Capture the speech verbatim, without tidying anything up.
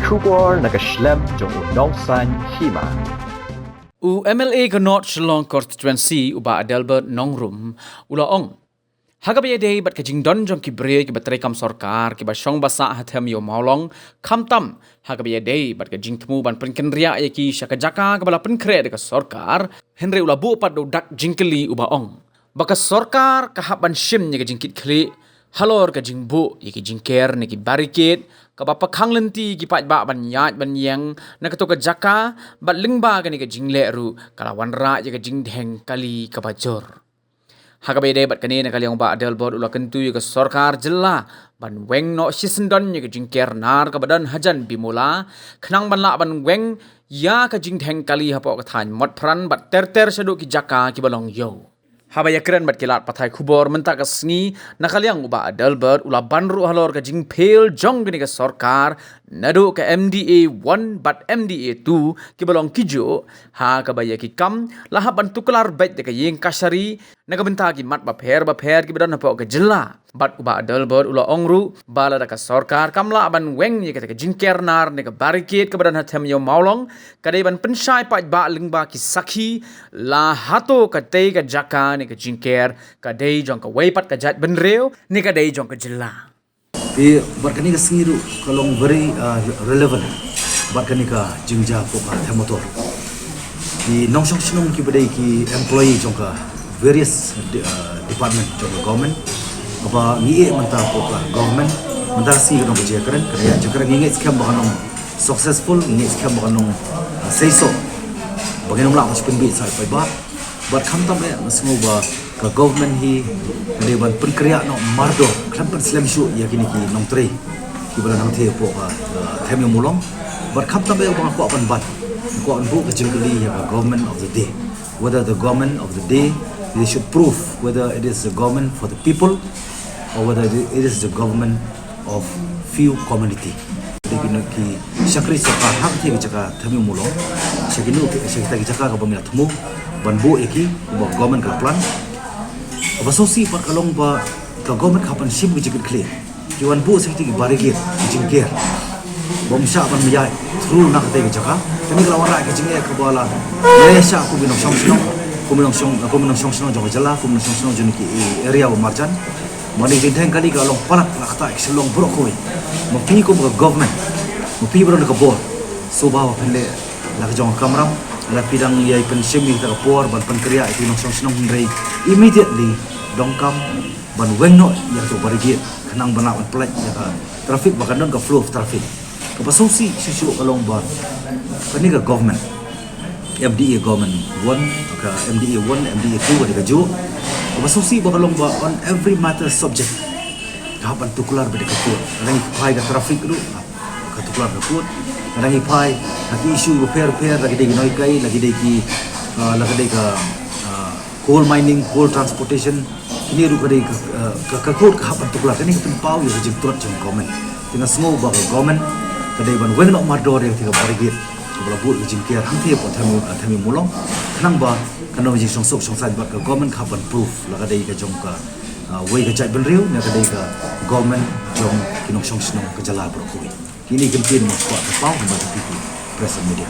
Khubor na ka shlem jong u Nongsaiñ Hima. U M L A ka North Shillong Constituency, u Bah Adelbert Nongrum, u la ong, ha kaba ïadei bad ka jingdon jong ki briew kiba treikam sorkar kiba shong ba sah ha Them Ïew Mawlong, khamtam ha kaba ïadei bad ka jingthmu ban pynkynriah ïa ki sha ka jaka kaba la pynkhreh da ka sorkar, hynrei u la buh pat da u dak jingkylli uba ong ba ka sorkar ka hap ban shim ïa ka jingkitkhlieh halor ka jingbuh ïa ki jingker ne ki barricade kaba pakhang lynti ki paidbah ban ïaid ban ïeng na kato ka jaka, bad lyngba kane ka jingleh ruh ka la wanrah ïa ka jingdheng kali kaba jur. Ha kaba ïadei bad kane, na ka liang u Bah Adelbert u la kyntu ïa ka sorkar jylla ban weng noh shisyndon ïa ka jingker nar kaba don hajan Bimula, khnang ban lah ban weng ïa ka jingdheng kali hapoh ka thaiñ Motphran bad ter ter shaduh ki jaka kiba long ïew. Haba ïakren bad ki lad pathai khubor mynta ka sngi, na ka liang u Bah Adelbert u la ban ruh halor ka jingphylla jong kane ka sorkar, naduh ka M D A one bad M D A two kiba long kijuh, ha kaba ïa ki kam la hap ban tuklar beit da ka ïing kashari na ka bynta ki mat bapher bapher kiba don hapoh ka jylla. Bad u Bah Adelbert u la ong ruh ba lada ka sorkar kam lah ban weng ïa kata ka jingker nar ne ka barricade kaba don ha Them Ïew Mawlong, ka dei ban pynshai paidbah lyngba ki sakhi la hato katei ka jaka ne ka jingker ka dei jong kawei pat ka jaitbynriew ne ka dei jong ka jylla. Te bad kane ka sngi ruh ka long very, uh, relevant bad kane ka jingjia hapoh ka Them Motor. Ki nongshong shnong kiba dei ki employee jong ka various de-, uh, department jong ka government, kaba ngi ïeh mynta hapoh ka government, mynta ka sngi ka long ka jingïakren, ka dei ka jingïakren, ngi ngeit skhem ba kan long successful, ngi ngeit skhem ba kan long, uh, seisoh, ba ngin ym lah ban shu pynbieit sa ïa paidbah. Bad khamtam eh nga sngew ba ka government hi ka dei ban pynkhreh noh mardor, khlem pynslem shuh ïa kine ki nongtrei kiba la nang trei hapoh ka, uh, Them Ïew Mawlong. Bad khamtam eh ba nga kwah ban ban, nga kwah ban buh ka jingkylli ïa ka government of the day, whether the government of the day, they should prove whether it is the government for the people or whether it is the government of few community. Dei ki, ki shakri sorkar ha kata ka jaka Them Ïew Mawlong, sha kino, sha kita ki jaka kaba ngi la thmu ban buh ïa ki, ba government ka la plan. Kaba sngewsih pat ka long ba ka government ka hap ban shim ka jingkitkhlieh, ki wan buh sha kita ki barricade, ki jingker, ba ym shah ban ïaid through na kata ka jaka. Kane ka la wanrah ka jingeh kaba la, la ïa shah kum ki nongshong shnong, kum ki nongshong, kum ki nongshong shnong jong ka jylla, kum ki nongshong shnong jong ki area ba marjan. Ba kane ka jingdheng kali ka long palat na ka kata ka Shillong baroh kawei. Ma phi kum ka government, ma phi ba don ka bor, sngewbha ba phin leh la ka jong ka kamram. Lada phi dang ïai pynshim ïa kata ka por ban pynkhreh ïa ki nongshong shnong, hynrei immediately donkam ban weng noh ïa kato ka barricade, khnang ban lah ban pynlait ïa ka traffic, ba kan don ka flow of traffic. Kaba sngewsih shuh shuh ka long ba kane ka government, M D A government one, ka M D A one, M D A two, ka dei kajuh. Kaba sngewsih ba ka long ba on every matter subject ka hap ban tuklar bad ka court. Lada ngi phai ka traffic ruh, ka tuklar ka court. Lada ngi phai ha ki issue bapher bapher, la ki dei ki nonghikai, la ki dei ki, ah, la ka dei ka, ah, coal mining, coal transportation, kine ruh ka dei ka, eh, ka, ka court ka hap ban tuklar. Kane ka pynpaw ïa ka jingtlot jong ka government. Te nga sngew ba ka government ka dei ban weng noh mardor ïa kata ka barricade kaba la buh ïa ka jingker hangtei hapoh Them Ïew, eh, Them Ïew Mawlong, khnang ba kan long ka jingshongsuk shongsaiñ. Bad ka government ka hap ban prove la ka dei ka jong ka, eh, wei ka jaitbynriew ne ka dei ka government jong ki nongshong shnong ka jylla baroh kawei. Kine ki kyntien nga kwah ban paw ha ka P P press and media.